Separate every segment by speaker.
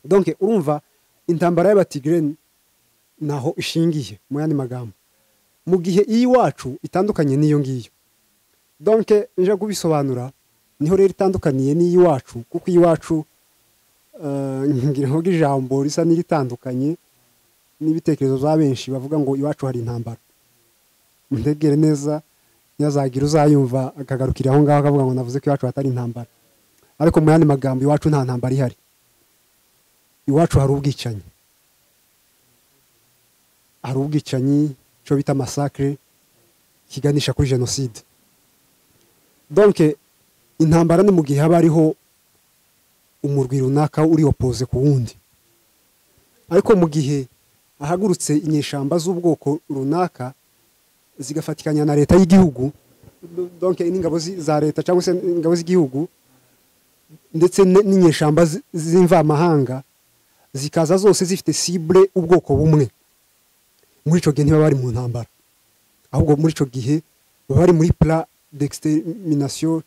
Speaker 1: Donc urumva intambara y'Abatigre naho ishingiye mu yandi magambo, mu gihe iyiwacu itandukanye n'iyo ngiyo. Donc nje kubisobanura niho rero itandukaniye n'iyiwacu, kuko iyiwacu ngira ngo ijambo risa n'iritandukanye n'ibitekerezo bya benshi bavuga ngo iwacu hari intambara. Muntegere neza, nyazagira uzayumva akagarukira aho ngaho akavuga ngo navuze ko iwacu hatari intambara, ariko mu yandi magambo iwacu nta ntambara ihari. Iwacu hari ubwicanyi, hari ubwicanyi cyo bita massacre kiganisha kuri jenoside. Donc intambara ni mu gihe haba hariho umurwi runaka uri opposé ku wundi, ariko mu gihe ahagurutse inyeshamba z'ubwoko runaka zigafatikanya na leta y'igihugu, donc n'ingabo za leta cyangwa se ingabo z'igihugu ndetse n'inyeshamba z'imvamahanga zikaza zose zifite cible ubwoko bumwe, muri ico gihe ntibaba bari mu ntambara, ahubwo muri ico gihe baba bari muri plan d'extermination,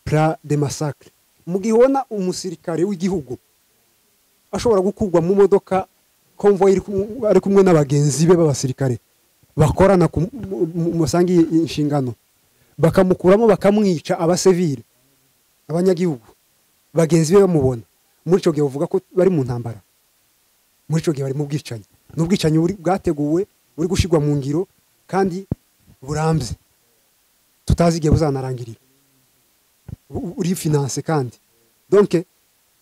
Speaker 1: plan de massacre. Mu gihe ubona umusirikare w'igihugu ashobora gukurwa mu modoka convoy ari kumwe n'abagenzi be b'abasirikare bakorana musangiye inshingano, bakamukuramo bakamwica, abasivile abanyagihugu bagenzi be bamubona, muri ico gihe bavuga ko bari mu ntambara. Muri ico gihe bari mu bwicanyi. N'ubwicanyi bwateguwe, buri gushirwa mu ngiro kandi burambye, tutazi igihe buzanarangirira, uri finance kandi. Donc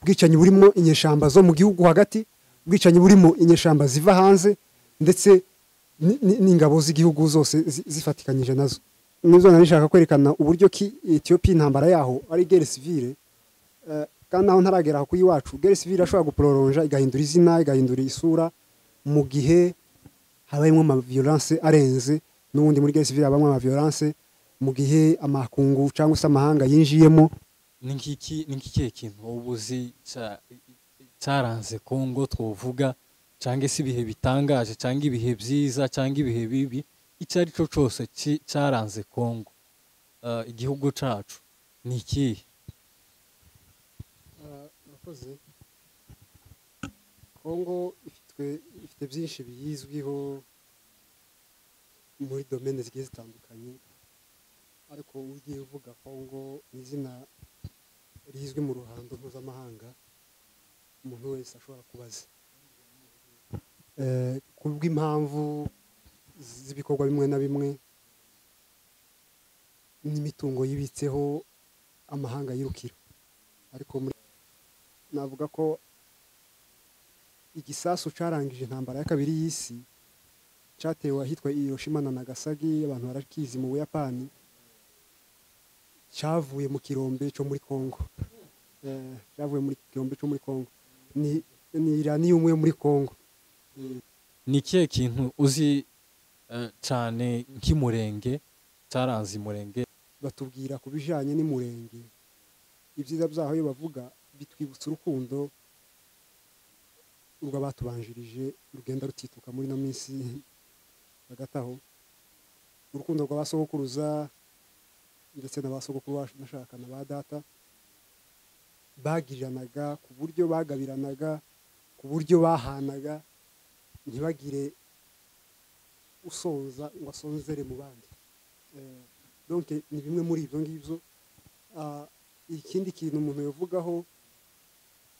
Speaker 1: ubwicanyi burimo inyeshamba zo mu gihugu hagati, ubwicanyi burimo inyeshamba ziva hanze ndetse n'ingabo z'igihugu zose zifatikanyije nazo. Nizo nari nshaka kwerekana uburyo ki Ethiopia intambara yaho ari guerre civile, kandi naho ntaragera ku iwacu guerre civile ashobora guprolonja igahindura izina, igahindura isura mu gihe habayemo ama violence arenze. N'ubundi muri guerre civile habamo ama violence mu gihe amakungu cyangwa se amahanga yinjiyemo.
Speaker 2: Ni nk'ikihe kintu ubuzi cyaranze Kongo twovuga, cyangwa se ibihe bitangaje cyangwa ibihe byiza cyangwa ibihe bibi, icyo ari cyo cyose cyaranze Kongo, igihugu cacu ni ikihe?
Speaker 1: Murakoze. Kongo ifite byinshi biyizwiho muri domaine zigiye zitandukanye, ariko ugiye uvuga Kongo ni izina rizwi mu ruhando mpuzamahanga, umuntu wese ashobora kubaza kubw'impamvu z'ibikorwa bimwe na bimwe n'imitungo yibitseho amahanga yirukira. Ariko navuga ko igisasu carangije intambara ya kabiri y'isi cyatewe ahitwa Hiroshima na Nagasaki, abantu barakizi mu Buyapani, cyavuye mu kirombe cyo muri Kongo. Cyavuye muri kirombe cyo muri Kongo, ni uranium yo muri Kongo.
Speaker 2: Ni ikihe kintu uzi cyane nk'imurenge cyaranze imurenge?
Speaker 1: Batubwira ku bijanye n'imurenge, ibyiza byaho iyo bavuga bitwibutsa urukundo rw'abatubanjirije rugenda rutituka muri no minsi hagati aho, urukundo rw'abasogokuruza ndetse n'abasogokuru nashaka na ba data bagiriranaga, ku buryo bagabiranaga, ku buryo bahanaga, ntibagire usonza ngo asonzere mu bandi. Donc ni bimwe muri ibyo ngibyo. Ikindi kintu umuntu yavugaho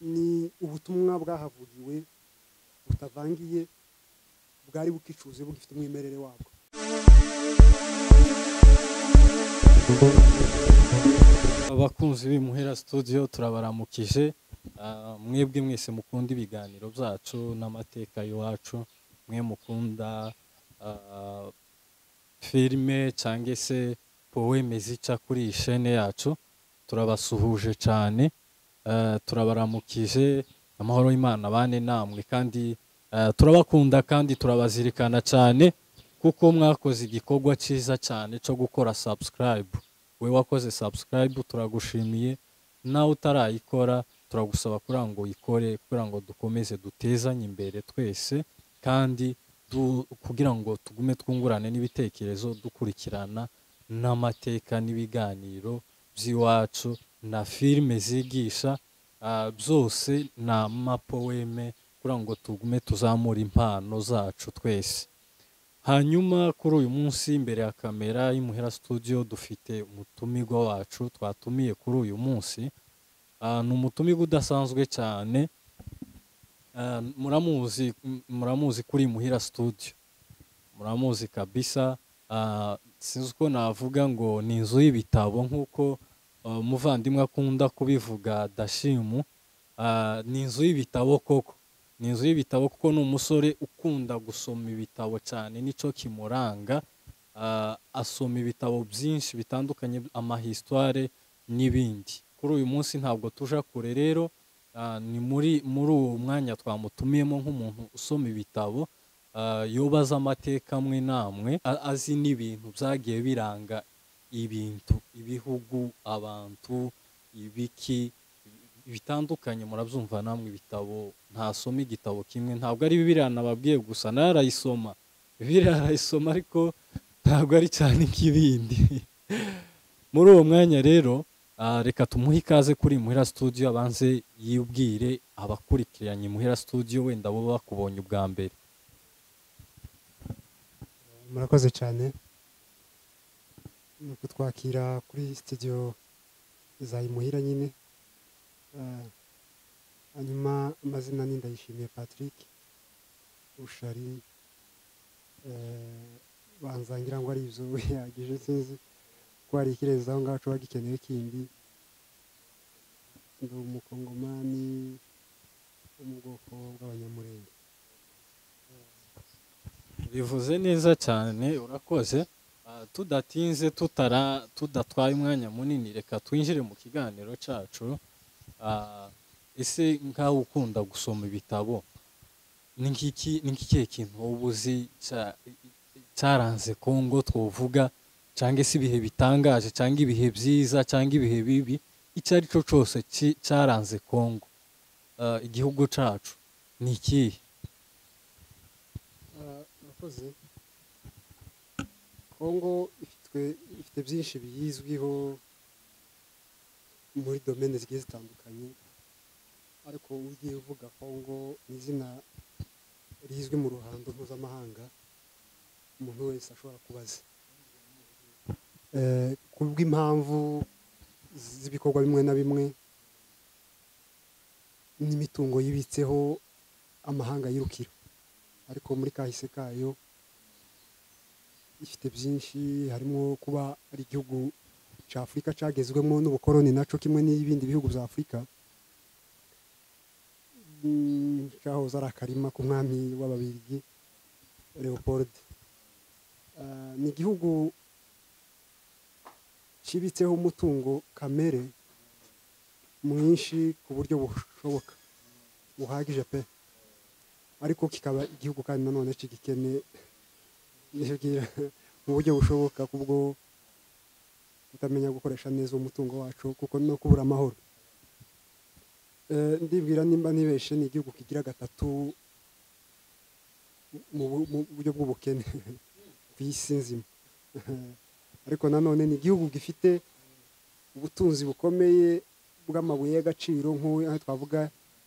Speaker 1: ni ubutumwa bwahavugiwe butavangiye, bwari bukicuze bugifite umwimerere wabwo.
Speaker 2: Abakunzi b'Imuhira Studio turabaramukije, mwebwe mwese mukunda ibiganiro byacu n'amateka y'iwacu, mwe mukunda filime cyangwa se poeme zica kuri iyi chaîne yacu, turabasuhuje cyane, turabaramukije, amahoro y'Imana bane namwe, kandi turabakunda kandi turabazirikana cyane, kuko mwakoze igikorwa cyiza cyane cyo gukora subscribe. We wakoze subscribe turagushimiye, nawe utarayikora turagusaba kugira ngo uyikore, kugira ngo dukomeze dutezanye imbere twese, kandi kugira ngo tugume twungurane n'ibitekerezo, dukurikirana n'amateka n'ibiganiro by'iwacu na filime zigisha. Byose ni amapoeme kugira ngo tugume tuzamure impano zacu twese. Hanyuma kuri uyu munsi imbere ya kamera y'Imuhira Studio dufite umutumirwa wacu twatumiye kuri uyu munsi. Ni umutumirwa udasanzwe cyane. Muramuzi kuri Imuhira Studio, muramuzi kabisa. Sinzi uko navuga ngo ni inzu y'ibitabo nk'uko umuvandimwe akunda kubivuga Dashimu. Ni inzu y'ibitabo koko, ni inzu y'ibitabo kuko ni umusore ukunda gusoma ibitabo cyane, nicyo kimuranga. Asoma ibitabo byinshi bitandukanye, amahistoire n'ibindi. Kuri uyu munsi ntabwo tuja kure rero, ni muri uwo mwanya twamutumiyemo nk'umuntu usoma ibitabo, yobaza amateka amwe n'amwe, azi n'ibintu byagiye biranga ibintu, ibihugu, abantu, ibiki bitandukanye. Murabyumva namwe, ibitabo ntasoma igitabo kimwe, ntabwo ari Bibiliya nababwiye gusa, nayo arayisoma, Bibiliya arayisoma ariko ntabwo ari cyane nk'ibindi. Muri uwo mwanya rero, reka tumuhe ikaze kuri Imuhira Studio, abanze yibwire abakurikiranye Imuhira Studio wenda bo bakubonye ubwa mbere.
Speaker 1: Murakoze cyane ni kutwakira kuri studio za Imuhira nyine. Hanyuma amazina ni Ndayishimiye Patrick Ushari. Banza ngira ngo ari ibyo yagije, sinzi ko hari ikirezi aho ngaho coba gikenewe kindi. Ndi umukongomani wo mu bwoko bw'Abanyamurenge.
Speaker 2: Bivuze neza cyane, urakoze. Tudatinze, tudatwaye umwanya munini, reka twinjire mu kiganiro cyacu. Ese nkaho ukunda gusoma ibitabo, ni nk'ikihe kintu wowe uzi cyaranze Kongo twovuga, cyangwa se ibihe bitangaje, cyangwa ibihe byiza, cyangwa ibihe bibi, icyo ari cyo cyose cyaranze Kongo, igihugu cyacu, ni ikihe?
Speaker 1: Murakoze. Kongo ifite byinshi biyizwiho muri domaine zigiye zitandukanye, ariko ugiye uvuga Kongo ni izina rizwi mu ruhando mpuzamahanga, umuntu wese ashobora kubaza kubw'impamvu z'ibikorwa bimwe na bimwe n'imitungo yibitseho amahanga yirukira. Ariko muri kahise kayo ifite byinshi, harimo kuba ari igihugu cya Afurika cyagezwemo n'ubukoroni naco kimwe n'ibindi bihugu bya Afurika. Cyahoze ari akarima k'umwami w'Ababirigi Leopold. Ni igihugu kibitseho umutungo kamere mwinshi ku buryo bushoboka buhagije pe, ariko kikaba igihugu kandi nanone kigikene mu buryo bushoboka kubwo kutamenya gukoresha neza umutungo wacu, kuko no kubura amahoro. Ndibwira nimba nibeshe, ni igihugu kigira gatatu mu buryo bw'ubukene ku isi nzima. Ariko nanone ni igihugu gifite ubutunzi bukomeye bw'amabuye y'agaciro, nk'aho twavuga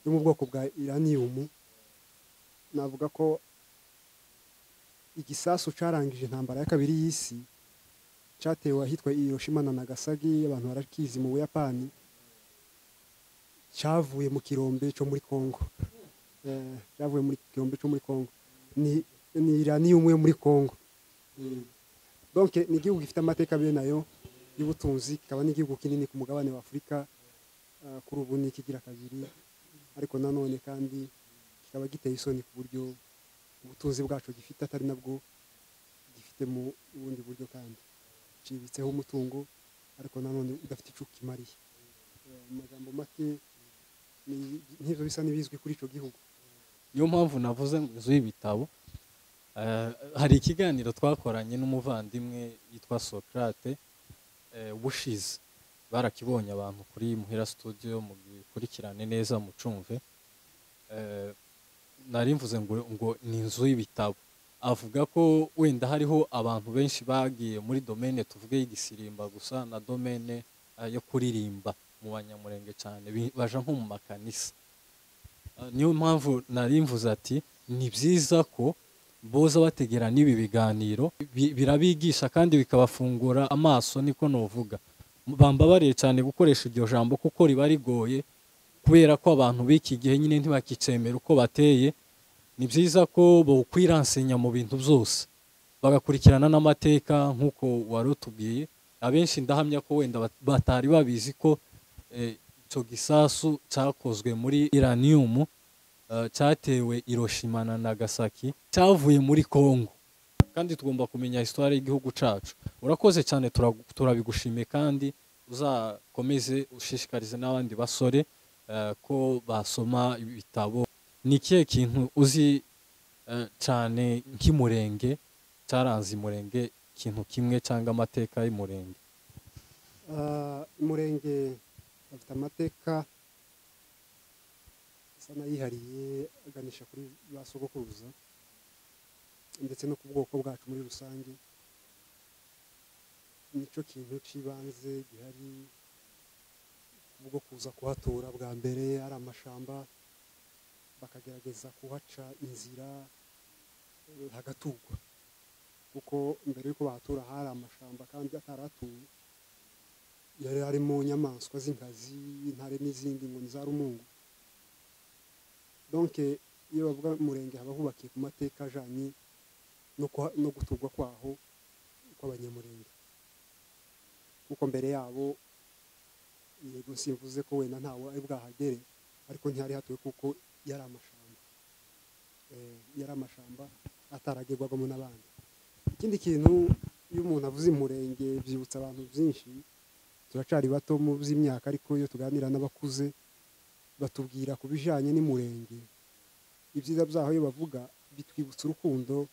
Speaker 1: yo mu bwoko bwa uranium. Navuga ko igisasu carangije intambara ya kabiri y'isi cyatewe ahitwa Hiroshima na Nagasaki, abantu barakizi mu Buyapani, cyavuye mu kirombe cyo muri Kongo. Cyavuye muri kirombe cyo muri Kongo, ni uranium yo muri Kongo. Donc ni igihugu gifite amateka bene nayo y'ubutunzi, kikaba n'igihugu kinini ku mugabane wa Afurika, kuri ubu ni ikigira kabiri, ariko nanone kandi kikaba giteye isoni ku buryo ubutunzi bwacu gifite atari nabwo gifite mu bundi buryo, kandi cibitseho umutungo ariko nanone udafite ico kimariye. Mu magambo make nk'ivyo bisa n'ibizwi kuri ico gihugu.
Speaker 2: Niyo mpamvu navuze ngo inzu y'ibitabo. Hari ikiganiro twakoranye n'umuvandimwe yitwa Socrate ubushize, barakibonye abantu kuri Muhira Studio, mugikurikirane neza mucumve. Nari mvuze ngo ni inzu y'ibitabo, avuga ko wenda hariho abantu benshi bagiye muri domaine tuvuge y'igisirimba gusa na domaine yo kuririmba mu Banyamurenge cyane, baja nko mu makanisa. Niyo mpamvu nari mvuze ati ni byiza ko boza bategera n'ibi biganiro, birabigisha kandi bikabafungura amaso, niko novuga. Bambabariye cyane gukoresha iryo jambo kuko riba rigoye, kubera ko abantu b'iki gihe nyine ntibakicemera uko bateye. Ni byiza ko bokwiransenya mu bintu byose, bagakurikirana n'amateka nk'uko wari utubwiye. Abenshi ndahamya ko wenda batari babizi ko icyo gisasu cyakozwe muri uranium, cyatewe Hiroshima na Nagasaki, cyavuye muri Congo. Kandi tugomba kumenya histoire y'igihugu cacu. Urakoze cyane, turabigushimiye, kandi uzakomeze ushishikarize n'abandi basore ko basoma ibitabo. Ni ikihe kintu uzi cyane nk'Imurenge cyaranze Imurenge, ikintu kimwe cyangwa amateka y'Imurenge?
Speaker 1: Umurenge afite amateka asa n'ayihariye aganisha kuri ba sogokuruza ndetse no ku bwoko bwacu muri rusange. Nicyo kintu cy'ibanze gihari bwo kuza kuhatura bwa mbere ari amashamba, bakagerageza kuhaca inzira hagaturwa, kuko mbere yuko bahatura hari amashamba kandi ataratuwe, yari arimo inyamaswa z'inkazi, intare n'izindi ngo ni za rumungu. Donc iyo bavuga Umurenge haba hubakiye ku mateka ajanye no guturwa kwaho kw'Abanyamurenge, kuko mbere yabo, yego simvuze ko wenda ntawe ari bwahagere, ariko ntihari hatuwe kuko yari amashamba, yari amashamba ataragerwagamo n'abandi. Ikindi kintu, iyo umuntu avuze Umurenge byibutsa abantu byinshi. Turacari bato mu by'imyaka, ariko iyo tuganira n'abakuze batubwira ku bijanye n'Umurenge, ibyiza byaho iyo bavuga bitwibutsa urukundo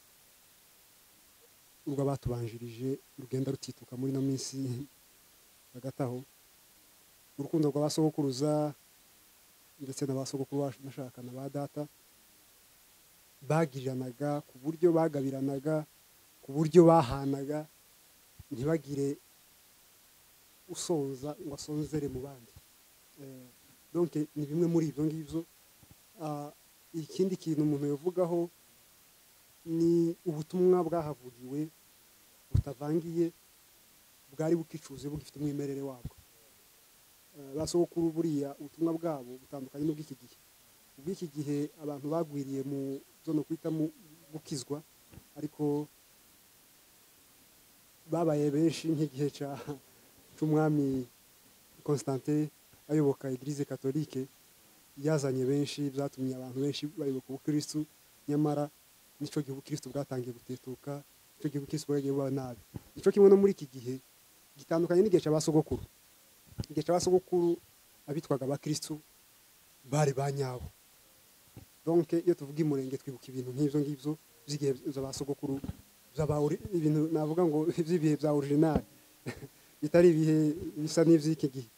Speaker 1: rw'abatubanjirije rugenda rutituka muri no minsi hagati aho, urukundo rwa basogokuruza ndetse na basogokuru bacu nashaka na ba data bagiriranaga, ku buryo bagabiranaga, ku buryo bahanaga, ntibagire usonza ngo asonzere mu bandi. Donc ni bimwe muri ibyo ngibyo. Ikindi kintu umuntu yavugaho ni ubutumwa bwahavugiwe butavangiye, bwari bukicuze bugifite umwimerere wabwo. Basogokuru buriya ubutumwa bwabo butandukanye n'ubw'iki gihe. Ubw'iki gihe abantu bagwiriye mu byo no kwita mu gukizwa, ariko babaye benshi nk'igihe c'umwami Constantin ayoboka Eglise Catholique, yazanye benshi, byatumye abantu benshi bayoboka ubukristu. Nyamara nico gihe ubukristu bwatangiye gutetuka, nico gihe ubukristu bwagiye buba nabi. Nico kimwe no muri iki gihe gitandukanye n'igihe c'abasogokuru. Igihe c'abasogokuru abitwaga abakristu bari ba nyabo. Donc iyo tuvuga Imurenge twibuka ibintu nk'ibyo ngibyo by'igihe by'abasogokuru, ibintu navuga ngo by'ibihe bya original, bitari ibihe bisa n'ivy'iki gihe.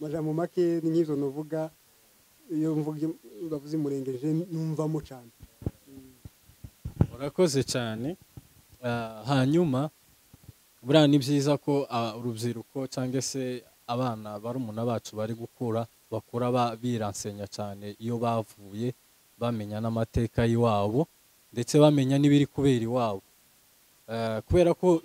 Speaker 1: Majambo make ni nk'ivyo novuga. Iyo mvuga bavuze Imurenge je numvamo cyane.
Speaker 2: Urakoze cyane. Hanyuma buriya ni byiza ko urubyiruko cyangwa se abana barumuna bacu bari gukura bakura biransenya cyane iyo bavuye, bamenya n'amateka y'iwabo ndetse bamenya n'ibiri kubera iwabo. Kubera ko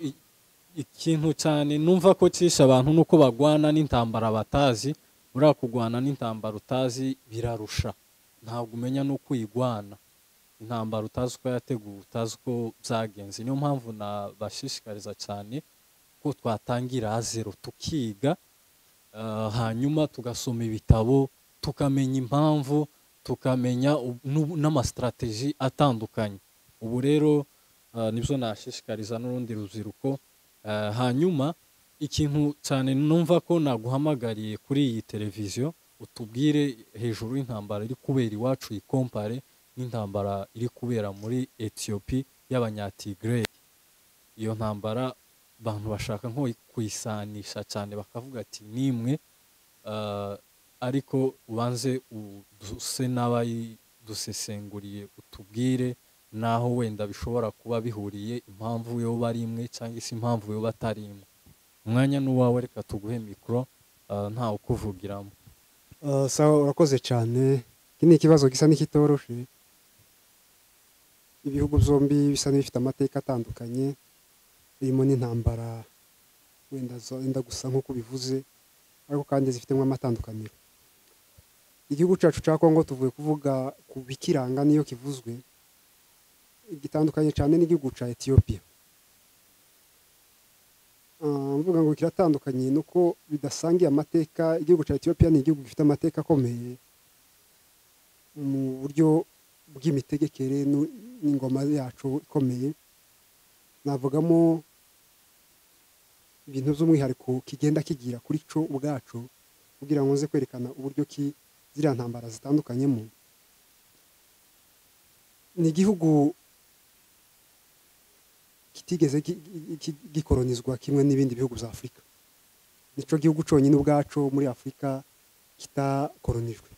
Speaker 2: ikintu cyane numva ko cyishe abantu nuko bagwana n'intambara batazi. Buriya kugwana n'intambara utazi birarusha, ntabwo umenya n'uko uyigwana. Intambara utazi uko yateguwe, utazi uko byagenze. Niyo mpamvu nabashishikariza cyane ko twatangira zero tukiga, hanyuma tugasoma ibitabo, tukamenya impamvu, tukamenya n'amastrategie atandukanye. Ubu rero nibyo nashishikariza n'urundi rubyiruko. Hanyuma ikintu cyane numva ko naguhamagariye kuri iyi televiziyo, utubwire hejuru y'intambara iri kubera iwacu, ikompare n'intambara iri kubera muri Ethiopia y'Abanyatigray. Iyo ntambara abantu bashaka nko kuyisanisha cyane, bakavuga ati nimwe, ariko ubanze uduse n'abayidusesenguriye utubwire naho wenda bishobora kuba bihuriye, impamvu yoba ari imwe cyangwa se impamvu yoba atari imwe. Umwanya ni uwawe, reka tuguhe mikoro Ntawe ukuvugiramo.
Speaker 1: Sawa, urakoze cyane. Iki ni ikibazo gisa n'ikitoroshe. Ibihugu byombi bisa n'ibifite amateka atandukanye, birimo n'intambara wenda zenda gusa nk'uko bivuze, ariko kandi zifitemo amatandukaniro. Igihugu cyacu cya Kongo, tuvuye kuvuga ku bikiranga, niyo kivuzwe gitandukanye cyane n'igihugu cya Ethiopia. Mvuga ngo kiratandukanye nuko bidasangiye amateka. Igihugu cya Ethiopia ni igihugu gifite amateka akomeye mu buryo bw'imitegekere n'ingoma yacu ikomeye. Navugamo ibintu by'umwihariko kigenda kigira kuri cyo ubwacu, kugira ngo nze kwerekana uburyo ki ziriya ntambara zitandukanyemo. Ni igihugu kitigeze gikoronizwa kimwe n'ibindi bihugu bya Afurika. Nico gihugu cyonyine ubwaco muri Afurika kitakoronijwe.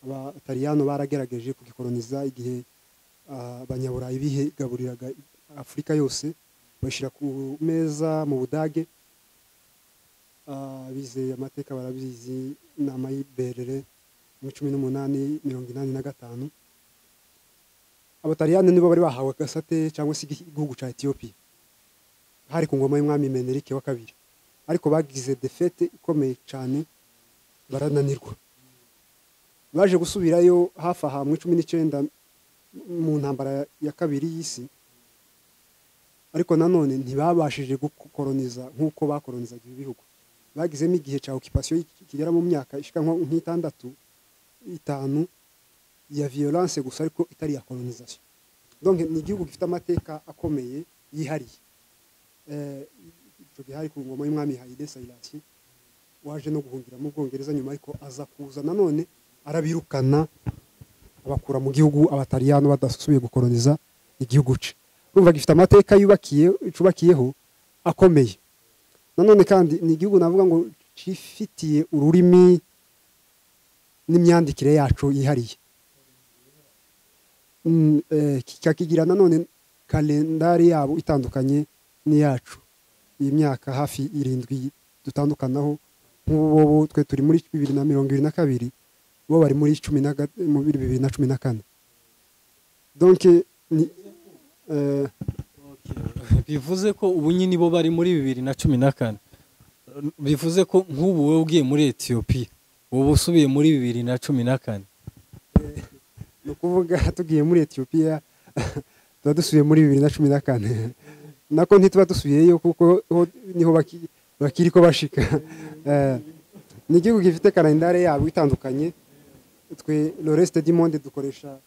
Speaker 1: Abataliyano baragerageje kugikoroniza igihe Abanyaburayi bigaburiraga Afurika yose, bashyira ku meza mu Budage. Bizeye amateka barabizi, inama y'iberere muri 1885, Abataliyani nibo bari bahawe agasate cyangwa se igihugu cya Ethiopia, hari ku ngoma y'umwami Menerike wa kabiri, ariko bagize défaite ikomeye cyane, barananirwa. Baje gusubirayo hafi aha mu 19 mu ntambara ya kabiri y'isi, ariko nanone ntibabashije gukoroniza nk'uko bakoronizaga ibi bihugu. Bagizemo igihe cya occupation kigera mu myaka ishika nko nk'itandatu, itanu, ya violence gusa, ariko itari ya colonisation. Donc ni igihugu gifite amateka akomeye yihariye. Icyo gihe hari ku ngoma y'umwami Haile Selassie, waje no guhungira mu Bwongereza nyuma, ariko aza kuza nanone arabirukana, abakura mu gihugu, Abataliyano badasubiye gukoroniza igihugu cye. Urumva gifite amateka yubakiye, cubakiyeho, akomeye. Nanone kandi ni igihugu navuga ngo cifitiye ururimi n'imyandikire yacu yihariye. Kikakigira nanone kalendari yabo itandukanye n'iyacu, iyi myaka hafi 7 dutandukanaho. Nk'ubu twe turi muri 2022, bo bari muri cumi na muri 2014. Donc ni
Speaker 2: Bivuze ko ubu nyine bo bari muri 2014. Bivuze ko nk'ubu wowe ugiye muri Ethiopia ubu usubiye muri 2014.
Speaker 1: Ni ukuvuga tugiye muri Ethiopia tuba dusubiye muri 2014. Nako ntituba dusubiyeyo, kuko niho bakiri ko bashika. Ni igihugu gifite kalendari yabo itandukanye. Twe le reste du monde dukoresha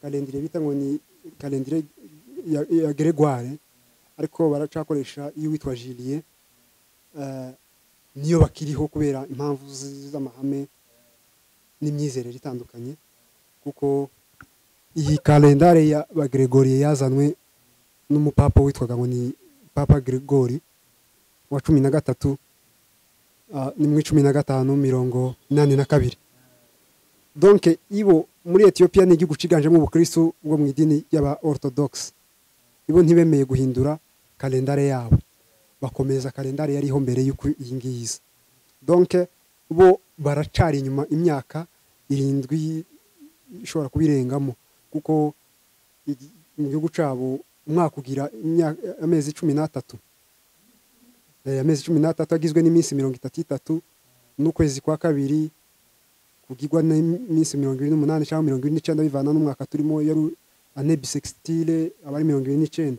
Speaker 1: calendrier bita ngo ni calendrier ya Grégoire, ariko baracakoresha iyo witwa Julien. Niyo bakiriho kubera impamvu z'amahame n'imyizerere itandukanye, kuko iyi kalendari ya ba Gregorie yazanwe n'umupapa witwaga ngo ni Papa Gregory wa 13, ni mu 1582. Donc ibo muri Ethiopia ni igihugu ciganjemo ubukristo bwo mu idini y'aba Orthodox. Ibo ntibemeye guhindura kalendari yabo, bakomeza kalendari yariho mbere y'uko iyi ngiyi iza. Donc bo baracari inyuma imyaka 7, ishobora kubirengamo, kuko mu gihugu cabo umwaka ugira amezi 13. Amezi 13 agizwe n'iminsi 33, n'ukwezi kwa kabiri kugirwa n'iminsi 28 cyangwa 29, bivana n'umwaka turimo. Yari année bissextile aba ari 29,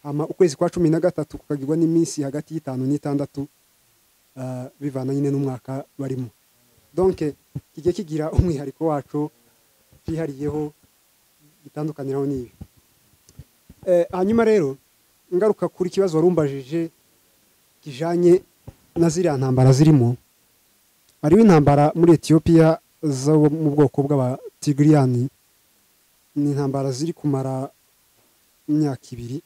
Speaker 1: hama ukwezi kwa 13 kukagirwa n'iminsi hagati y'itanu n'itandatu, bivana nyine n'umwaka barimo. Donc kijye kigira umwihariko wacu cyihariyeho, gitandukaniraho n'ibi. Hanyuma rero ngaruka kuri kibazo warumbajije kijanye na ziriya ntambara zirimo. Hariho intambara muri Ethiopia zo mu bwoko bw'Abatigriyani, ni intambara ziri kumara imyaka 2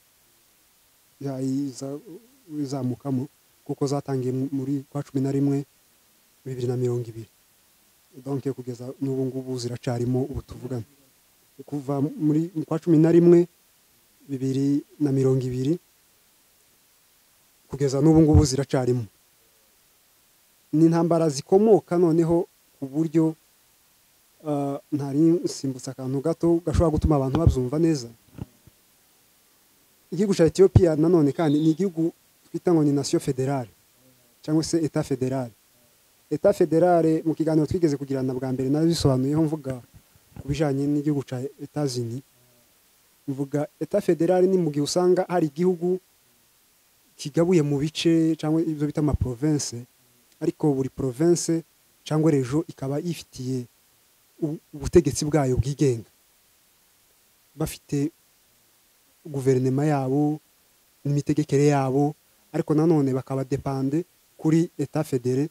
Speaker 1: izamukamo, kuko zatangiye muri kwa 11 2020. Donc kugeza n'ubu ngubu ziracarimo. Ubu tuvugana, kuva muri kwa 11 2020 kugeza n'ubu ngubu ziracarimo. Ni intambara zikomoka noneho ku buryo ntari nsimbutse akantu gato gashobora gutuma abantu babyumva neza. Igihugu cya Ethiopia nanone kandi ni igihugu twita ngo ni nation fédérale cyangwa se état fédéral. État fédéral, mu kiganiro twigeze kugirana bwa mbere nabisobanuyeho, mvuga ku bijanye n'igihugu cya Etats-Unis. Mvuga état fédéral ni mu gihe usanga hari igihugu kigabuye mu bice cyangwa ibyo bita ama province, ariko buri province cyangwa région ikaba yifitiye ubutegetsi bwayo bwigenga, bafite guverinoma yabo n'imitegekere yabo, ariko nanone bakaba dépendants kuri état fédéré,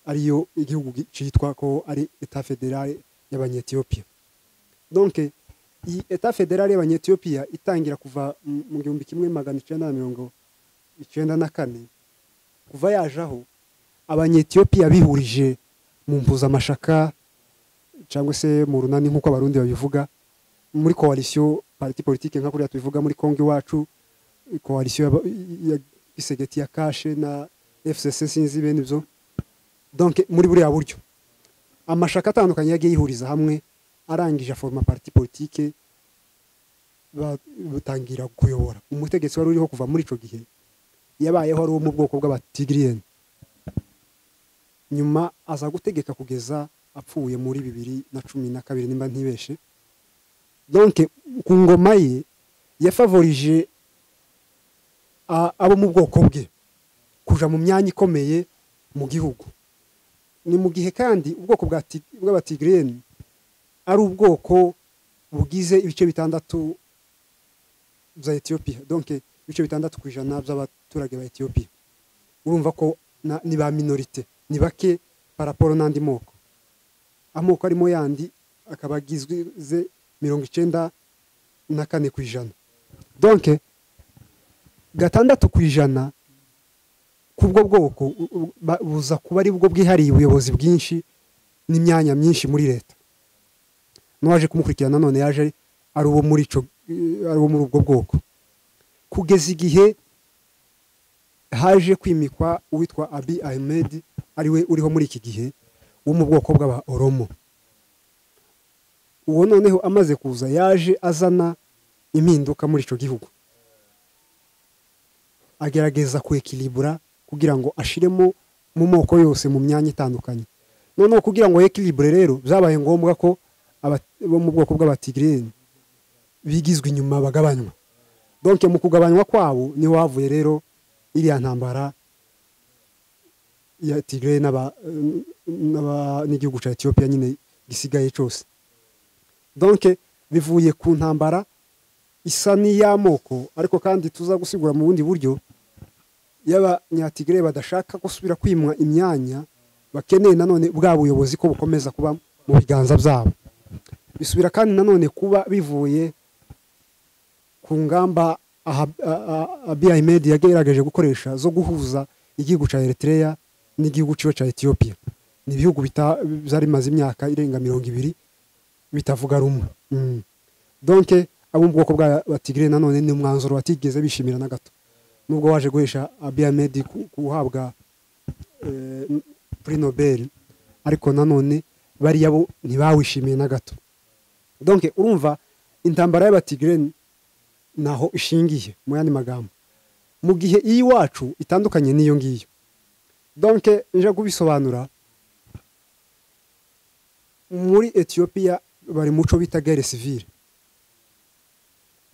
Speaker 1: ariyo igihugu cyitwa ko ari état fédéral y'Abanyetiyopiya. Donc iyi état fédéral y'Abanyetiyopiya itangira kuva mu 1994. Kuva yajaho, Abanyetiyopiya bihurije mu mpuzamashaka cyangwa se mu runani, nk'uko Abarundi babivuga, muri coalition parti politique, nka kuriya tubivuga muri Kongo iwacu, coalition ya Tshisekedi ya CACH na FCC, sinzi bene ibyo. Donc muri buriya buryo amashaka atandukanye yagiye yihuriza hamwe, arangije aforma parti politique, batangira kuyobora. Umutegetsi wari uriho kuva muri ico gihe yabayeho ari uwo mu bwoko bw'Abatigriyeni, nyuma aza gutegeka kugeza apfuye muri 2012, nimba ntibeshe. Donc ku ngoma ye yafavorije abo mu bwoko bwe kuja mu myanya ikomeye mu gihugu. Ni mu gihe kandi ubwoko bw'Abatigriyeni ari ubwoko bugize ibice 6 bya Ethiopia, donc ibice 6% by'abaturage ba Ethiopia. Urumva ko ni ba minorité, ni bake par rapport n'andi moko. Amoko arimo yandi akaba agizwe 94%. Donc 6% kubwo bwoko buza kuba ari bwo bwihariye ubuyobozi bwinshi n'imyanya myinshi muri leta. N'uwaje kumukurikirana nanone yaje ari uwo muri ico, ari uwo muri ubwo bwoko, kugeza igihe haje kwimikwa uwitwa Abiy Ahmed, ariwe uriho muri iki gihe, wo mu bwoko bw'aba Oromo. Uwo noneho amaze kuza yaje azana impinduka muri ico gihugu, agerageza kwekilibura kugira ngo ashiremo mu moko yose mu myanya itandukanye. Noneho kugira ngo équilibre rero, byabaye ngombwa ko bo mu bwoko bw'Abatigreni bigizwe inyuma, bagabanywa. Donc mu kugabanywa kwabo niho havuye rero iriya ntambara ya Tigray n'igihugu cya Ethiopia nyine gisigaye cyose. Donc bivuye ku ntambara isa n'iy'amoko, ariko kandi tuza gusigura mu bundi buryo, y'Abanyatigre badashaka gusubira kwimwa imyanya, bakeneye nanone bwa buyobozi ko bukomeza kuba mu biganza byabo. Bisubira kandi nanone kuba bivuye ku ngamba Abiy Ahmed yagerageje gukoresha zo guhuza igihugu cya Eritrea n'igihugu ciwe cya Ethiopia. Ni ibihugu byari bimaze imyaka irenga 20 bitavuga rumwe. Donc abo mu bwoko bwa Tigray nanone ni umwanzuro batigeze bishimira na gato, nubwo waje guhesha Abiy Ahmed guhabwa Prix Nobel, ariko nanone bariya bo ntibawishimiye na gato. Donc urumva intambara y'Abatigre naho ishingiye, mu yandi magambo, mu gihe iyi wacu itandukanye n'iyo ngiyo. Donc nje kubisobanura, muri Ethiopia bari muco bita guerre civile.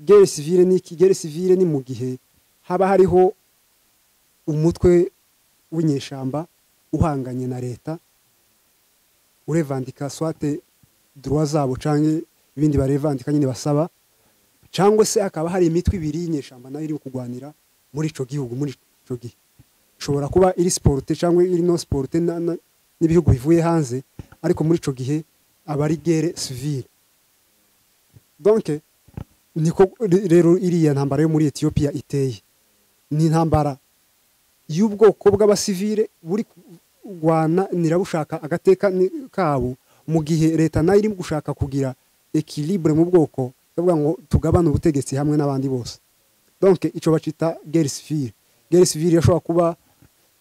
Speaker 1: Guerre civile ni iki? Guerre civile ni mu gihe haba hariho umutwe w'inyeshamba uhanganye na leta, urevandika soit droit zabo canke ibindi barevandika nyine basaba, cyangwa se hakaba hari imitwe ibiri y'inyeshamba nayo iri kugwanira muri ico gihugu. Muri ico gihe ishobora kuba iri supportée cyangwa iri non supportée n'ibihugu bivuye hanze, ariko muri ico gihe aba ari guerre civile. Donc niko rero iriya ntambara yo muri Ethiopia iteye: ni intambara y'ubwoko bw'abasivile buri kurwana nirabushaka agateka kabo, mu gihe leta nayo iri gushaka kugira équilibre mu bwoko, bavuga ngo tugabane ubutegetsi hamwe n'abandi bose. Donc ico bacita guerre civile. Guerre civile yashobora kuba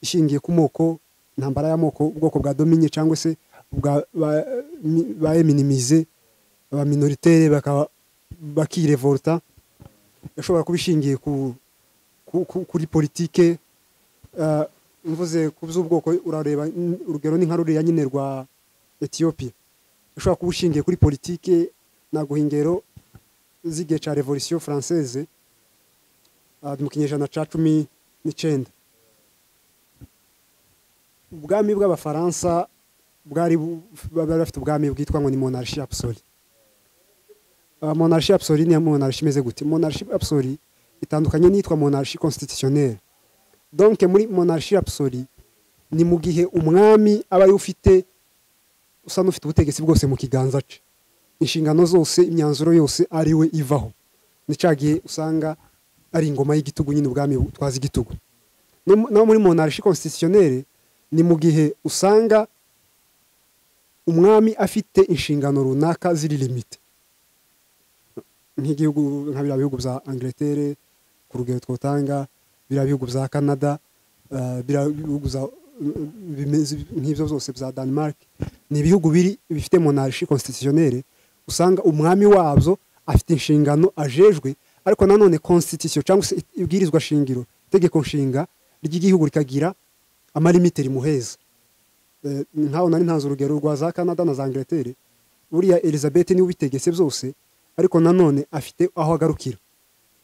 Speaker 1: ishingiye ku moko. Intambara y'amoko, ubwoko bwa dominye cyangwa se bwa ba minimize, aba minoritaire bakaba bakirevolta. Yashobora kuba ishingiye kuri politike. Mvuze ku by'ubwoko, urareba urugero ni nka ruriya nyine rwa Ethiopia. Ushobora kuba ushingiye kuri politike. Naguha ingero z'igihe ca Révolution française, mu kinyejana ca 19. Ubwami bw'Abafaransa bari bafite ubwami bwitwa ngo ni monarchie absolue. Monarchie absolue ni monarchie imeze gute? Monarchie absolue itandukanye n'iyitwa monarchie constitutionnelle. Donc muri monarchie absolue ni mu gihe umwami aba ari ufite, usa n'ufite ubutegetsi bwose mu kiganza cye, inshingano zose, imyanzuro yose ari we ivaho. Ni cya gihe usanga ari ingoma y'igitugu nyine, ubwami butwaza igitugu. No muri monarchie constitutionnelle ni mu gihe usanga umwami afite inshingano runaka ziri limite, nk'igihugu nka biriya bihugu bya Angleterre, ku rugero twotanga biriya bihugu bya Canada, biriya bihugu bimeze nk'ibyo byose bya Denmark. Ni ibihugu biri bifite monarchie constitutionnelle, usanga umwami wabyo afite inshingano ajejwe, ariko nanone constitution cyangwa se ibwirizwa shingiro, itegeko nshinga ry'igihugu, rikagira amalimite rimuheza. Nkaho nari ntanze urugero rwa za Canada na za Angleterre, buriya Elizabeth niwe ubitegetse byose, ariko nanone afite aho agarukira.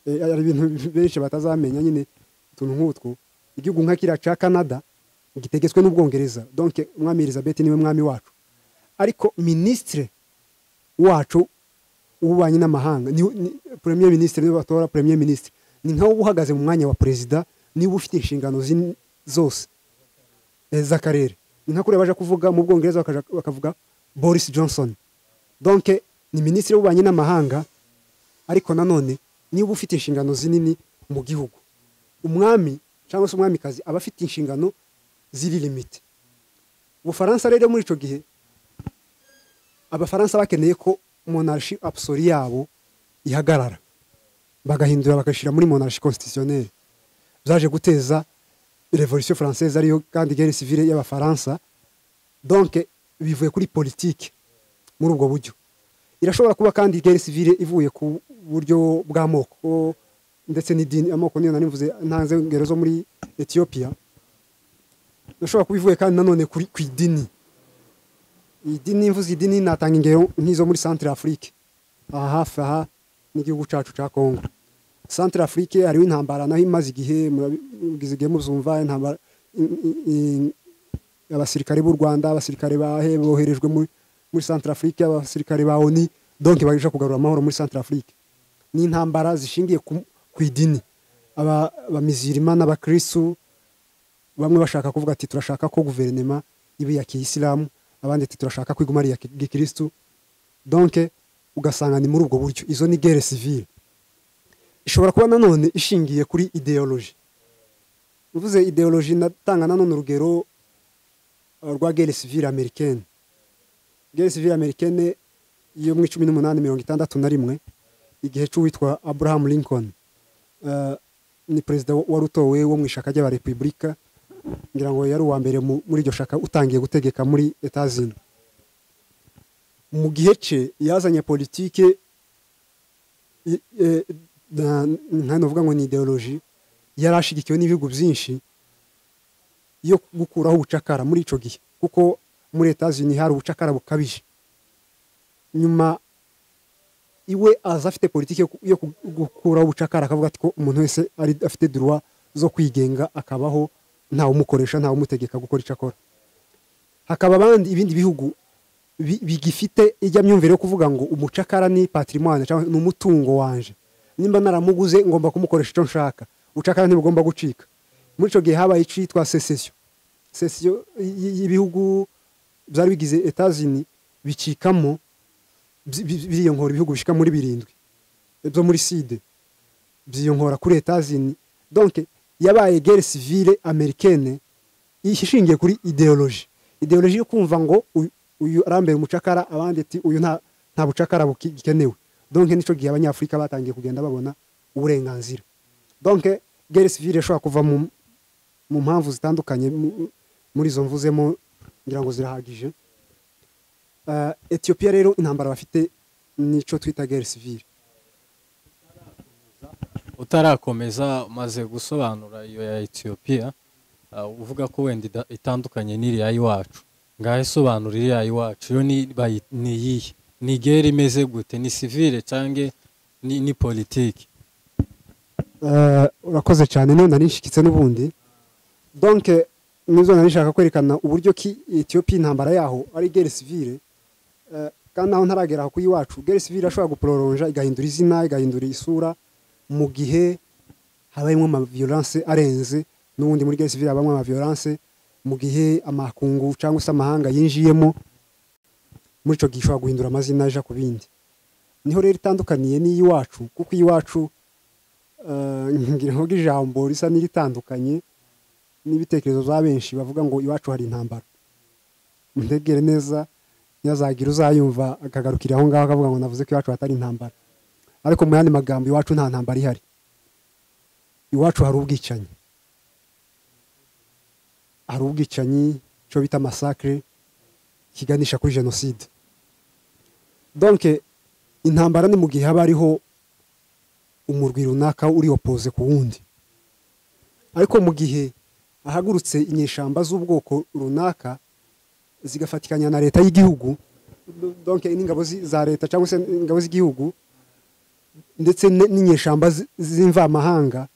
Speaker 1: Hari ibintu benshi batazamenya nyine, utuntu nk'utwo. Igihugu nka kiriya ca Canada gitegetswe n'Ubwongereza, donc umwami Elizabeth niwe mwami wacu, ariko ministre wacu w'ububanyi n'amahanga ni premier ministre, niwe batora. Premier ministre ni nkawe uba uhagaze mu mwanya wa perezida, niba ufite inshingano zose z'akarere. Ni nka kuriya baje kuvuga mu Bwongereza, bakavuga Boris Johnson. Donc ni minisitiri w'ububanyi n'amahanga, ariko nanone niba ufite inshingano zinini mu gihugu. Umwami cyangwa se umwamikazi aba afite inshingano ziri limite. Ubufaransa rero, muri ico gihe Abafaransa bakeneye ko monarchie absolue yabo ihagarara, bagahindura bagashyira muri monarchie constitutionnelle. Byaje guteza Révolution française, ariyo kandi guerre civile y'Abafaransa. Donc bivuye kuri politique muri ubwo buryo. Irashobora kuba kandi guerre civile ivuye ku buryo bw'amoko ndetse n'idini. Amoko niyo nari mvuze, ntanze ingero zo muri Ethiopia. Irashobora kuba ivuye kandi nanone kuri ku idini. Idini, mvuze idini, natanga ingero nk'izo muri Centre Afrique, aha hafi aha n'igihugu cacu ca Congo. Centre Afrique hariho intambara naho imaze igihe, murabigize igihe muzumva intambara. Abasirikare b'u Rwanda, abasirikare bahe boherejwe muri Centre Afrique, abasirikare ba ONU, donc baje kugarura amahoro muri Centre Afrique. Ni intambara zishingiye ku idini, aba abamizirima n'abakristu. Bamwe bashaka kuvuga ati turashaka ko guverinema ibe ya kiyisilamu, abandi ati turashaka ko iguma ari iya gikristu. Donc ugasanga ni muri ubwo buryo. Izo ni guerre civile. Ishobora kuba nanone ishingiye kuri idéologie. Uvuze idéologie, natanga nanone urugero rwa guerre civile américaine. Guerre civile américaine yo mu 1861, igihe c'uwitwa Abraham Lincoln. Ni perezida wari utowe wo mu ishaka ry'Abarepublika, ngira ngo yari uwa mbere muri iryo shaka utangiye gutegeka muri Etats-Unis. Mu gihe ce yazanye politike nka novuga ngo ni idéologie yari ashigikiwe n'ibihugu byinshi yo gukuraho ubucakara muri ico gihe, kuko muri Etats-Unis hari ubucakara bukabije. Nyuma iwe aza afite politike yo gukuraho ubucakara, akavuga ati ko umuntu wese ari afite droit zo kwigenga, akabaho ntawe umukoresha, ntawe umutegeka gukora icyo akora. Hakaba abandi, ibindi bihugu bigifite ijya myumvire yo kuvuga ngo umucakara ni patrimoine cyangwa ni umutungo wanje, nimba naramuguze ngomba kumukoresha icyo nshaka, ubucakara ntibugomba gucika. Muri ico gihe habaye icitwa sécession, sécession y'ibihugu byari bigize Etats-Unis, bicikamo, biriyonkora. Ibihugu bishika muri birindwi byo muri Sud byiyonkora kuri Etats-Unis. Donc yabaye guerre civile américaine ishingiye kuri idéologie, idéologie yo kumva ngo uyu arambere umucakara, abandi ati uyu nta bucakara bugikenewe. Donc nico gihe Abanyafurika batangiye kugenda babona uburenganzira. Donc guerre civile ishobora kuva mu mpamvu zitandukanye. Muri izo mvuzemo ngira ngo zirahagije. Ethiopia rero intambara bafite nico twita guerre civile.
Speaker 2: Utarakomeza, umaze gusobanura iyo ya Ethiopia, uvuga ko wenda itandukanye n'iriya y'iwacu. Ngaho isobanura iriya y'iwacu yo ni iyihe? Ni guerre imeze gute? Ni civile cyangwa ni politiki?
Speaker 1: Urakoze cyane, niyo nari nshikitse n'ubundi. Donc nizo nari nshaka kwerekana uburyo ki Ethiopia intambara yaho ari guerre civile. Kandi aho ntaragera ku iwacu, guerre civile ashobora guprolonja, igahindura izina, igahindura isura mu gihe habayemo ama violence arenze. N'ubundi muri guerre civile habamo ama violence mu gihe amakungu cyangwa se amahanga yinjiyemo, muri ico gihe ishobora guhindura amazina aja ku bindi. Niho rero itandukaniye n'iyiwacu, kuko iyiwacu ngira ngo ijambo risa n'iritandukanye n'ibitekerezo bya benshi bavuga ngo iwacu hari intambara. Muntegere neza, ntihazagira uzayumva akagarukira aho ngaho akavuga ngo navuze ko iwacu hatari intambara. Ariko mu yandi magambo, iwacu nta ntambara ihari. Iwacu hari ubwicanyi. Hari ubwicanyi, cyo bita massacre, kiganisha kuri jenoside. Donc intambara ni mu gihe haba hariho umurwi runaka uri opposé ku wundi. Ariko mu gihe ahagurutse inyeshamba z'ubwoko runaka zigafatikanya na leta y'igihugu, donc n'ingabo za leta cyangwa se ingabo z'igihugu ndetse n'inyeshamba z'imvamahanga,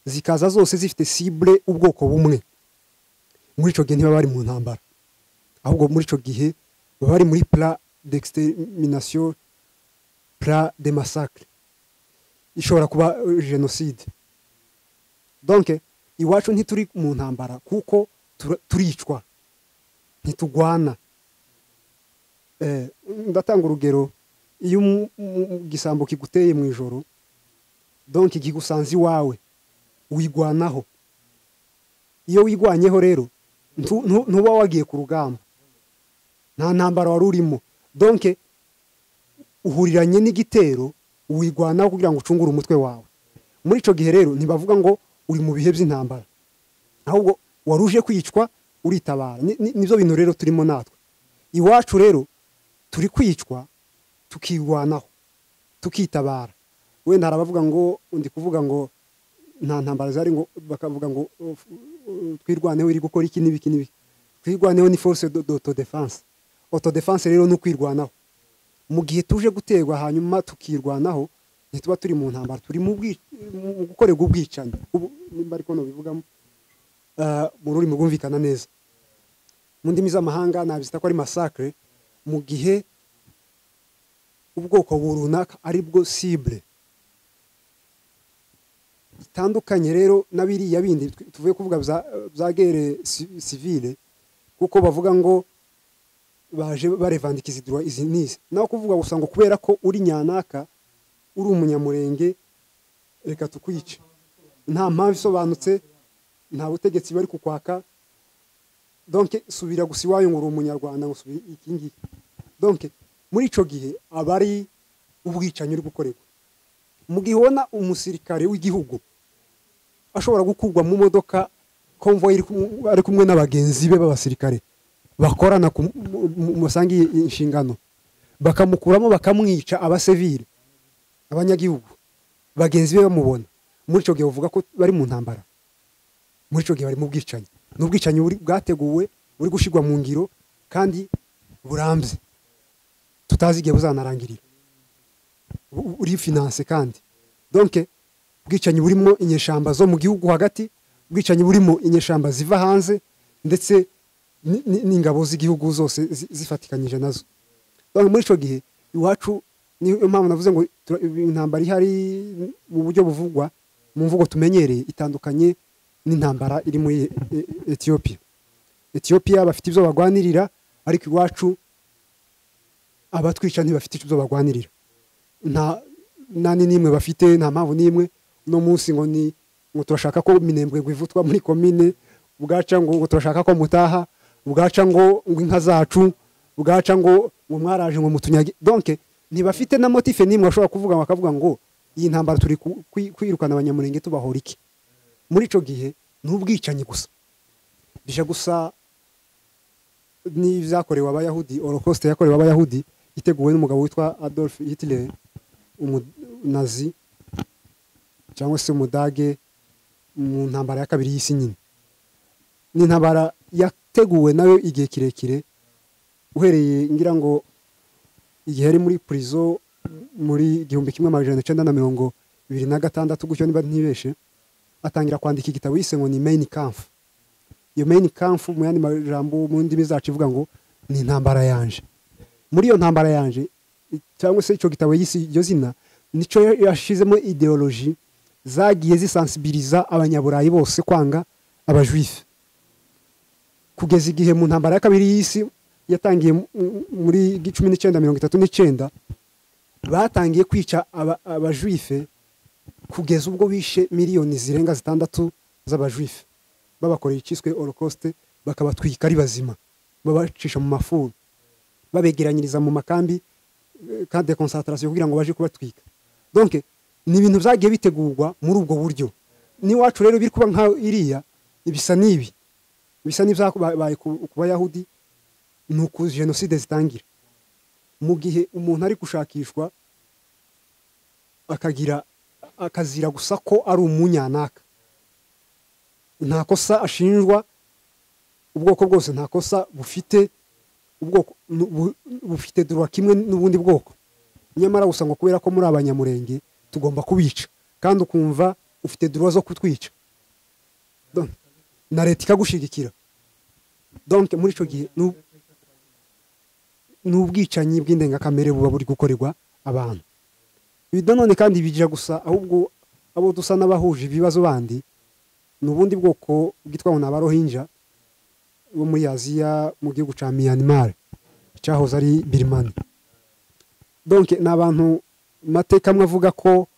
Speaker 1: zikaza zose zifite cible ubwoko bumwe, muri ico gihe ntibaba bari mu ntambara, ahubwo muri ico gihe baba bari muri plan d'extermination, plan de massacre, ishobora kuba génocide. Donc iwacu ntituri mu ntambara kuko turicwa, ntitugwana. Ndatanga urugero: iyo igisambo kiguteye mu ijoro, donc kigusanze iwawe, wigwanaho. Iyo wigwanyeho rero ntuba wagiye ku rugamba, nta ntambara wari urimo. Donc uhuriranye n'igitero, wigwanaho kugira ngo ucungure umutwe wawe. Muri ico gihe rero ntibavuga ngo uri mu bihe by'intambara, ahubwo wari uje kwicwa, uritabara. Nivyo bintu rero turimo natwe iwacu. Rero turi kwicwa, tukigwanaho, tukitabara. Wenda hari abavuga ngo ndi kuvuga ngo nta ntambara zari, ngo bakavuga ngo Twirwaneho iri gukora iki n'ibiki n'ibiki. Twirwaneho ni force d'autodéfense. Autodéfense rero ni ukwirwanaho mu gihe tuje guterwa, hanyuma tukirwanaho. Ntituba turi mu ntambara, turi mu gukorerwa ubwicanyi. Ubu nimba ariko nobivugamo mu rurimi rwumvikana neza, mu ndimi z'amahanga nabizita ko ari massacre, mu gihe ubwoko runaka ari bwo cible. Bitandukanye rero na biriya bindi tuvuye kuvuga bya guerre civile, kuko bavuga ngo baje barevandika izi droit, izi n'izi. Naho kuvuga gusa ngo kubera ko uri nyanaka, uri Umunyamurenge, reka tukwice, nta mpamvu isobanutse, nta butegetsi bari kukwaka, donc subira gusa iwayo ngo uri Umunyarwanda, ngo subira iki ngiki, donc muri ico gihe aba ari ubwicanyi uri gukorerwa. Mu gihe ubona umusirikare w'igihugu ashobora gukurwa mu modoka convoy ari kumwe n'abagenzi be b'abasirikare bakorana musangiye inshingano, bakamukuramo bakamwica, abasivile, abanyagihugu bagenzi be bamubona, muri ico gihe uvuga ko bari mu ntambara? Muri ico gihe bari mu bwicanyi. Ni ubwicanyi bwateguwe, buri gushirwa mu ngiro kandi burambye, tutazi igihe buzanarangirira, uri financé kandi. Donc ubwicanyi burimo inyeshamba zo mu gihugu hagati, ubwicanyi burimo inyeshamba ziva hanze, ndetse n'ingabo z'igihugu zose zifatikanyije nazo. Donc muri ico gihe iwacu, niyo mpamvu navuze ngo intambara ihari mu buryo buvugwa mu mvugo tumenyereye itandukanye n'intambara iri muri Ethiopia. Ethiopia bafite ibyo bagwanirira, ariko iwacu abatwica ntibafite ibyo bagwanirira, nta nani n'imwe bafite, nta mpamvu n'imwe. Uno munsi ngo ni ngo turashaka ko Minembwe ngo ivutwa muri komine, bwaca ngo turashaka ko mutaha, bwaca ngo inka zacu, bwaca ngo mwaraje ngo mutunyage. Donc ntibafite na motif n'imwe bashobora kuvuga, bakavuga ngo iyi ntambara turi kwirukana Abanyamurenge tubahora iki. Muri ico gihe ni ubwicanyi gusa, bija gusa. n'ibyakorewe abayahudi, Holocaust yakorewe abayahudi iteguwe n'umugabo witwa Adolf Hitler, umunazi cyangwa se umudage, mu ntambara ya kabiri y'isi nyine. Ni intambara yateguwe nayo igihe kirekire, uhereye ngira ngo igihe yari muri prison muri 1926 gutyo niba ntibeshe, atangira kwandika igitabo yise ngo ni Mein Kampf. Iyo Mein Kampf mu yandi majambo mu ndimi zacu ivuga ngo ni intambara yanje. Muri iyo ntambara yanje cyangwa se icyo gitabo yise iryo zina, nico yashizemo ideology zagiye zisensibiliza abanyaburayi bose kwanga abajuife, kugeza igihe mu ntambara ya kabiri y'isi yatangiye muri 1939 batangiye kwica abajuife, kugeza ubwo bishe miliyoni zirenga 6 z'abajuife, babakoreye icyiswe Holocaust, bakabatwika ari bazima, babacisha mu mafuru, babegeranyiriza mu makambi camp de concentration kugira ngo baje kubatwika. Donc ni ibintu byagiye bitegurwa muri ubwo buryo. Ni wacu rero biri kuba nka iriya, ibisa nibi bisa n'ibyabaye ku bayahudi, nuko genocide zitangira mu gihe umuntu ari gushakishwa akagira akazira gusa ko ari umunyanaka, nta kosa ashinjwa, ubwoko bwose nta kosa bufite, ubwoko bufite droit kimwe n'ubundi bwoko, nyamara gusa ngo kubera ko muri abanyamurenge tugomba kubica, kandi ukumva ufite droit zo kutwica na leta ikagushigikira. Donc muri ico gihe n'ubwicanyi bw'indengakamere buba buri gukorerwa abantu. Ibi none kandi bijya gusa ahubwo abo dusa n'abahuje ibibazo bandi n'ubundi bwoko bwitwa ngo n'abarohinja bo muri Aziya mu gihugu ca Myanmar cyahoze ari Birmanie. Donc n'abantu mateka amwe avuga ko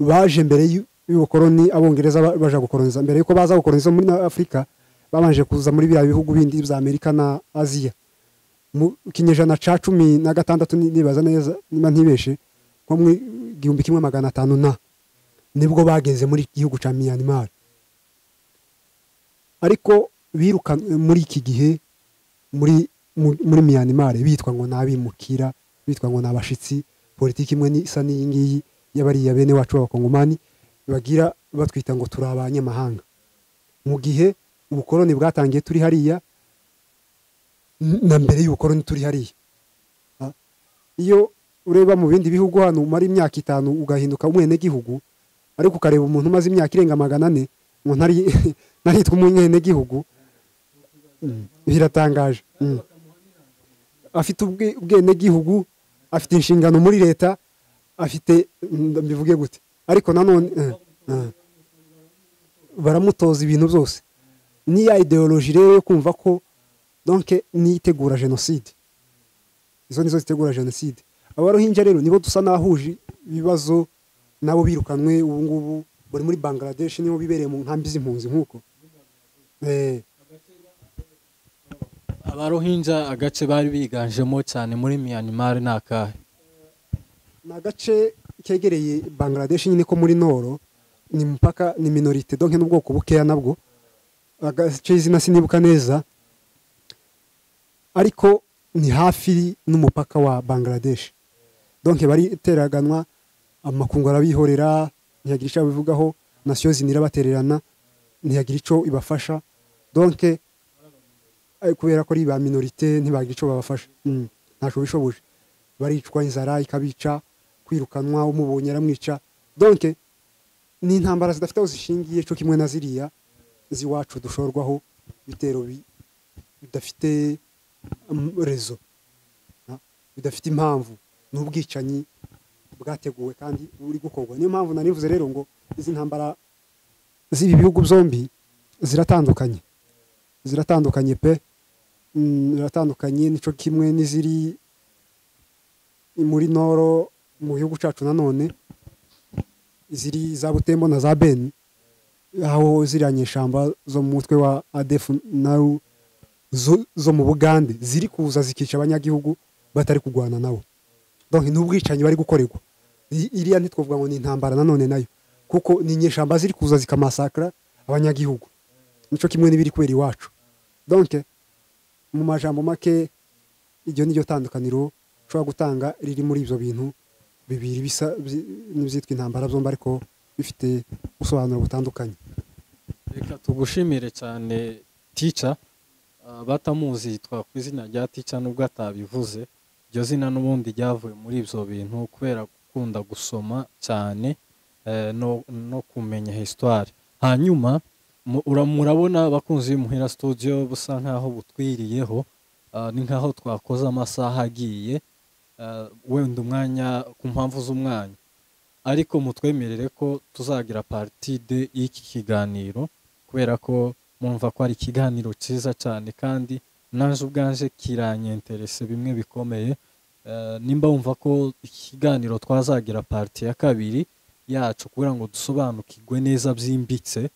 Speaker 1: baje mbere y'ubukoroni, abongereza baje gukoroniza, mbere yuko baza gukoroniza muri Afrika babanje kuza muri biriya bihugu bindi bya Amerika na Aziya mu kinyejana ca 16, nibaza neza niba ntibeshe, nko mu 1500 na nibwo bageze muri gihugu ca Myanmar. Ariko biruka muri iki gihe muri Myanmar bitwa ngo nabimukira, bitwa ngo nabashitsi. Politiki imwe ni isa n'iyi ngiyi y'abariya bene wacu b'abakongomani bagira batwita ngo turi abanyamahanga, mu gihe ubukoroni bwatangiye turi hariya na mbere y'ubukoroni turi hariya. Iyo ureba mu bindi bihugu hano umara imyaka 5 ugahinduka umwenegihugu, ariko ukareba umuntu umaze imyaka irenga 400 ngo ntaritwa umwenegihugu, biratangaje. Afite ubwenegihugu, afite inshingano muri leta, afite mbivuge gute, ariko nanone baramutoza ibintu byose. Ni ya ideologie rero yo kumva ko donc nitegura genocide, izo nizo zitegura genocide. Abarohinja rero nibo dusa nahuje ibibazo nabo birukanwe ubu ngubu bari muri Bangladesh, niho bibereye mu nkambi z'impunzi nkuko
Speaker 2: abarohinja agace bari biganjemo cyane muri Myanmar nakahe?
Speaker 1: Ni agace kegereye Bangladesh nyine ko muri noro, ni mpaka ni minorité, donc n'ubwoko bukeya nabwo, agace izina sinibuka neza, ariko ni hafi n'umupaka wa Bangladesh. Donc bari teraganwa, amakungu arabihorera, ntiyagira icyo abivugaho, Nations Unies irabatererana, ntiyagira icyo ibafasha. Donc kubera ko ari ba minorité ntibagira icyo babafasha, ntaco bishoboje, baricwa inzara ikabica, kwirukanwa umubonye aramwica. Donc ni intambara zidafite aho zishingiye, cyo kimwe na ziriya ziwacu dushorwaho bitero bidafite rezo, bidafite impamvu, n'ubwicanyi bwateguwe kandi buri gukorwa. Niyo mpamvu nanivuze rero ngo izi ntambara z'ibi bihugu byombi ziratandukanye, ziratandukanye pe, ziratandukanye. Nico kimwe n'iziri muri noro mu gihugu cacu nanone, ziri za Butembo na za Beni, aho ziriya nyeshamba zo mu mutwe wa ADF naru zo mu Bugande ziri kuza zikica abanyagihugu batari kugwana nabo. Donc n'ubwicanyi bari gukorerwa. Iriya ntitwovuga ngo ni intambara nanone nayo, kuko ni inyeshamba ziri kuza zikamasakra abanyagihugu. Nico kimwe n'ibiri kwera iwacu. Donc Mu majambo make, iryo ni ryo tandukaniro ushobora gutanga riri muri ibyo bintu bibiri bisa n'ibyitwa intambara byombi, ariko bifite ubusobanuro butandukanye.
Speaker 2: Reka tugushimire cyane Teacher. Batamuzi yitwa ku izina rya Teacher, nubwo atabivuze. Iryo zina n'ubundi ryavuye muri ibyo bintu kubera gukunda gusoma cyane no kumenya histoire. Hanyuma murabona abakunzi b'Imuhira Studio busa nkaho butwiriyeho, ni nkaho twakoze amasaha agiye, wenda umwanya ku mpamvu z'umwanya, ariko mutwemerere ko tuzagira partie deux y'iki kiganiro, kubera ko mwumva ko ari ikiganiro cyiza cyane, kandi naje ubwanje kiranyenterese bimwe bikomeye. Nimba wumva ko ikiganiro twazagira partie ya kabiri yacu kugira ngo dusobanukirwe neza byimbitse,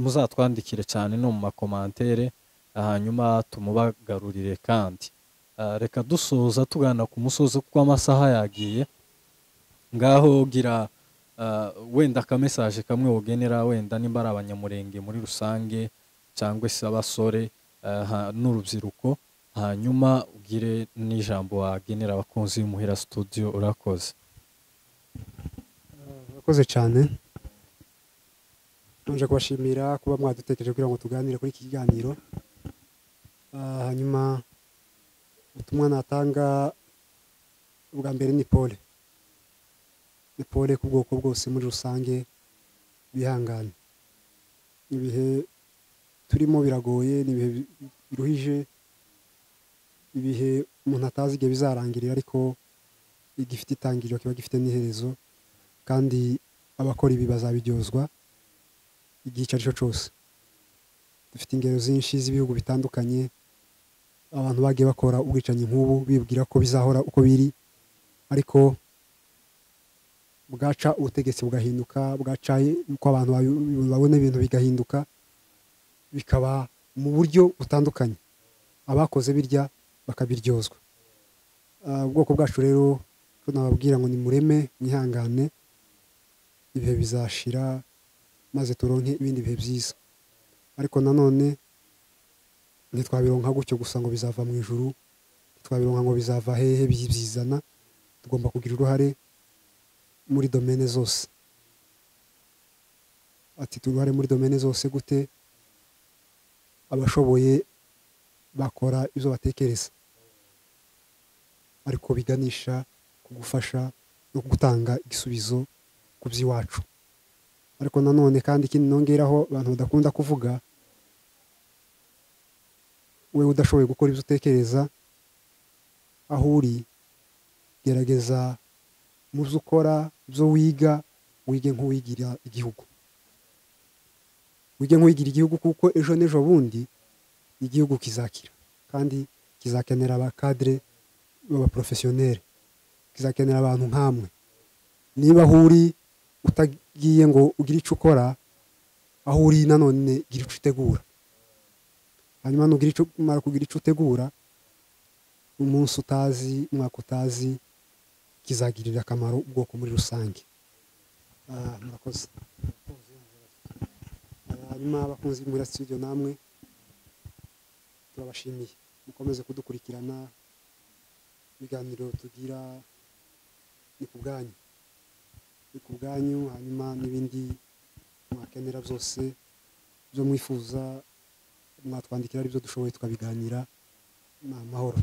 Speaker 2: muzatwandikire cyane no mu makomantere, hanyuma tumubagarurire. Kandi reka dusoza tugana ku musozo kuko amasaha yagiye. Ngaho gira wenda akamesaje kamwe wogenera, wenda nimba ari Abanyamurenge muri rusange cyangwa se abasore n'urubyiruko, hanyuma ugire n'ijambo wagenera abakunzi b'Imuhira Studio. Urakoze.
Speaker 1: Urakoze cyane. Nje kubashimira kuba mwadutekereje kugira ngo tuganire kuri iki kiganiro. Hanyuma ubutumwa natanga bwa mbere ni pole, ni pole ku bwoko bwose muri rusange, bihangane. Ibihe turimo biragoye, ni ibihe biruhije, ibihe umuntu atazi igihe bizarangirira, ariko igifite itangiriro kiba gifite n'iherezo, kandi abakora ibi bazabiryozwa igihe icyo ari cyo cyose. Dufite ingero zinshi z'ibihugu bitandukanye abantu bagiye bakora ubwicanyi nk'ubu bibwira ko bizahora uko biri, ariko bwaca ubutegetsi bugahinduka, bwaca uko abantu babona ibintu bigahinduka, bikaba mu buryo butandukanye, abakoze birya bakabiryozwa. Ubwoko bwacu rero nababwira ngo nimureme, mwihangane, ibihe bizashira maze turonke ibindi bihe byiza. Ariko nanone ntitwabironka gutyo gusa ngo bizava mu ijuru, ntitwabironka ngo bizava hehe byizana. Tugomba kugira uruhare muri domene zose. Ati uruhare muri domene zose gute? Abashoboye bakora ibyo batekereza, ariko biganisha ku gufasha no gutanga igisubizo ku by'iwacu. Ariko nanone kandi ikindi nongeraho abantu badakunda kuvuga, we udashoboye gukora ibyo utekereza aho uri, gerageza mu byo ukora, byo wiga, wige nk'uwigira igihugu, wige nk'uwigira igihugu, kuko ejo n'ejo bundi igihugu kizakira, kandi kizakenera abakadre b'abaprofessionnel, kizakenera abantu nkamwe. Niba aho uri utagiye ngo ugire icyo ukora, aho uri nanone gira icyo utegura. Hanyuma nugira icyo umara kugira icyo utegura, umunsi utazi, umwaka utazi, kizagirira akamaro ubwoko muri rusange. Murakoze. Hanyuma abakunzi b'Imuhira Studio namwe turabashimiye, mukomeze kudukurikirana, ibiganiro tugira ni ku bwanyu, ni ku bwanyu. Hanyuma n'ibindi mwakenera byose byo mwifuza mwatwandikira, ari byo dushoboye tukabiganira. Ni amahoro.